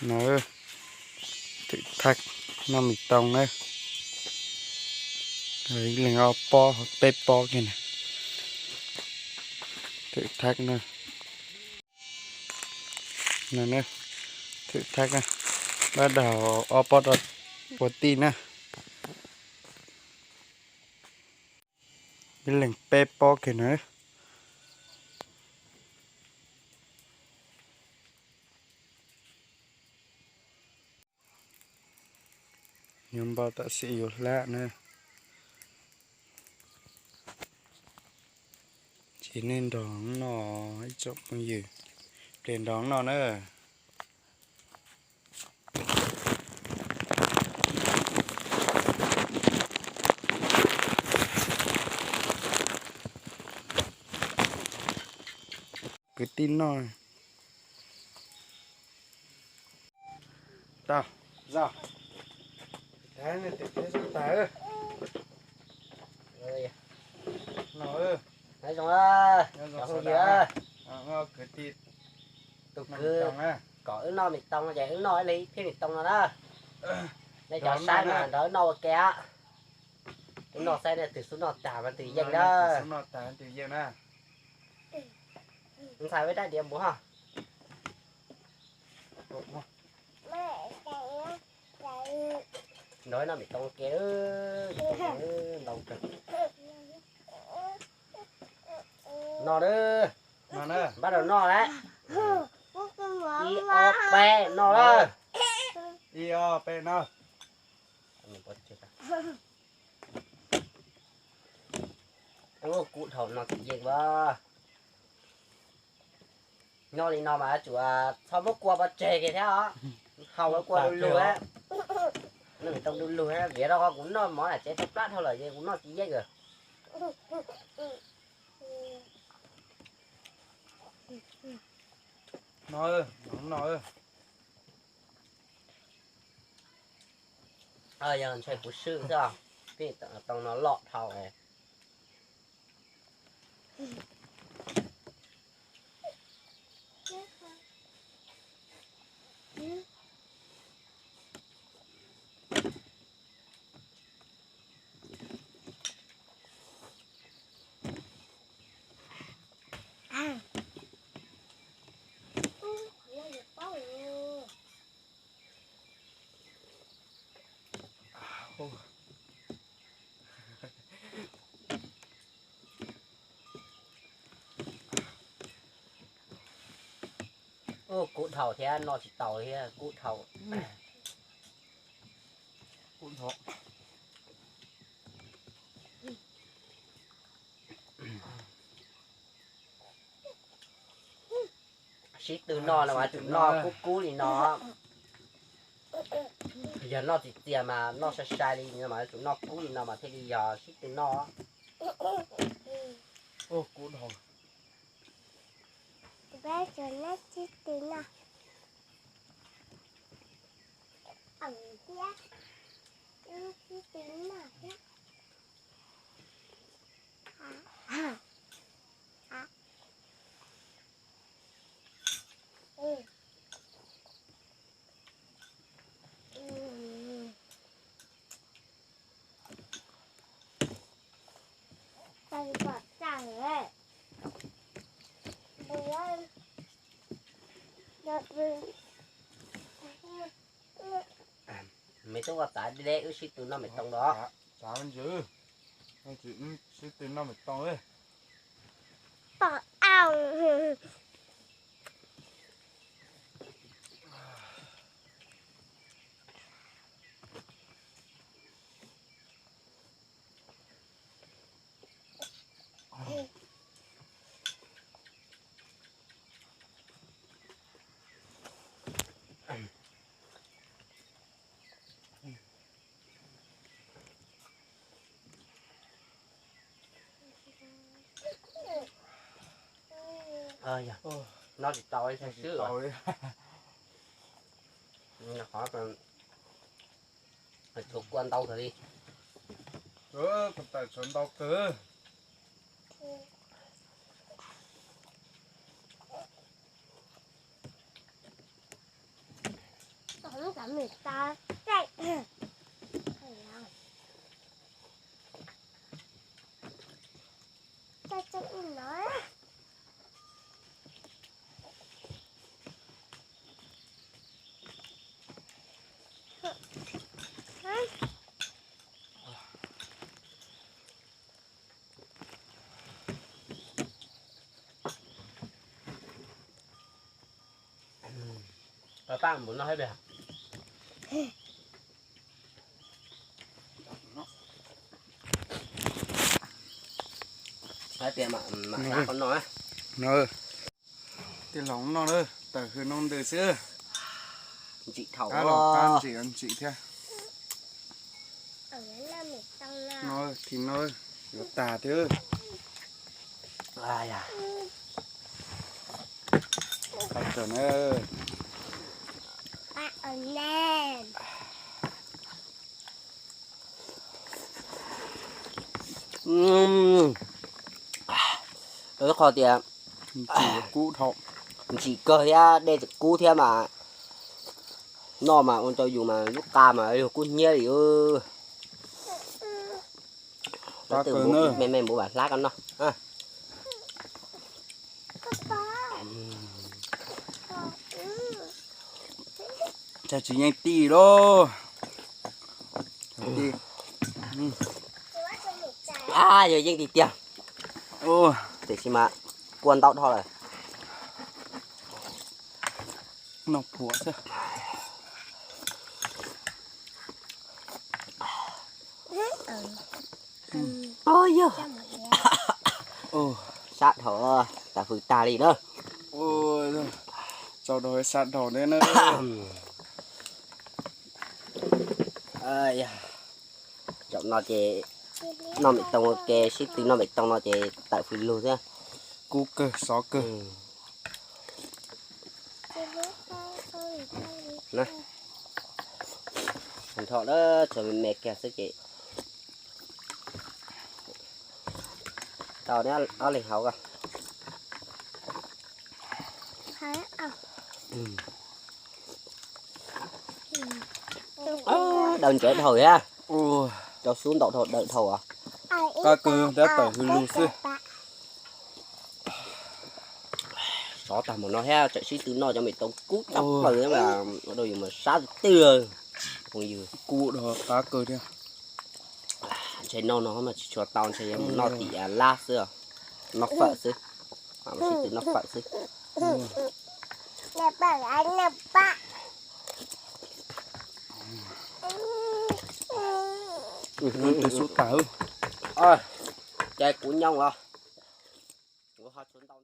No, thử thách noj mì tôm na. Ib leeg ob pob peb pob kiag na. Thử thách na. No, thử thách na. Bắt đầu ob pob rau ua tij na. Ib leeg peb pob kiag na. Nyob npaj tam sim yuav hlab na. Ces nej nrog noj ib tsoom phooj ywg, peb nrog noj na. Kwv tij noj. Tau, zos. Tag, no, kwv tij, tus kwv kom wb noj mì tôm ces wb noj ib leeg ib phiab mì tôm no na. Nej cov saib mas nrog wb noj ua ke. Wb noj saib nej twg xub noj tag mas twg yeej na. Ntxhais, wb rab diav npuv ho. Nrog wb noj mì tôm ua ke. Ntau kawg. No na. Npaj rau noj lawm. Ib ob peb noj lawm. Ib ob peb noj. Kub dhau no tsis yeej as. Nyob li no mas yuav tsum txhob muab kua pov tseg kiag thiab os. Haus kua du lug, noj mì tôm du lug, vim rau qhov kuv noj mov lam tsev tau plab dhau lawm ces kuv noj tsis yeej lawm. No, no. Yog ntshai kuv swb xwb, peb tau no loj dhau. Ub, kub dhau thiab, noj tsis tau thiab, kub dhau. Sib tw noj no mas tsum noj kub kub li no. Yog noj txias txias mas noj sai sai li no mas tsum noj kub li no mas thiaj li yog sib tw noj. Kub dhau. Sib tw noj. Sib tw noj thiab. Mej tub ua txav deb, wb sib tw noj mem tooj los. Sib tw noj mem tooj. Noj tsis tau li, qhov tshuav kua ntau kawg li. Kua tais tshuav ntau kawg. Pab pab mus no hais tias, hais tias mam, mam xav qhov no. Tej laus no tawm hws no ntws xwb. Ntsim thaum los qab ntsim ntsim thiab. No, thim no yuav tag thiab. Qab kawg na. Qhov tias ntsim kub dhau, ntsim kawg thiab dej tseem kub thiab mas noj mas ua rau yus mas lub qa mas yog kub hnyiab li. Tab sis me me npaum vas hlab koj noj. Cas tsis yeej tij lauj. Yog yeej tiag tiag. Tiam sis mas kua ntau dhau lawm. Noj phuav xwb. Yog sab dhau, tas hws tag li na. Tso rau sab dhau thiab na. Zaum no ces noj me tooj ua ke, sib tw noj me tooj no ces tawm hws lug thiab. Kub kawg xov kawg. Nrho lawm, tshuav me me kiag xwb ces tau ob leeg haus ko. Daws ntsev dhau thiab. Rau xub ntaus dhau daws dhau os. Qab kawg thiab tawm hws lug xwb. Sov tag mus no thiab tseem sib tw noj cov me tooj kub tshaj plaws thiab mas ua rau yus mas sab tiag tiag. Phooj ywg, kub dhau qab kawg thiab. Ntshe noj no mas tsis tshua tau, ntshe yuav mus noj tim lab xwb, noj fawm xwb. Sib tw noj fawm xwb. Twb xub tag. Ces kuv nyooj os. Kuv ho tshuav ntau.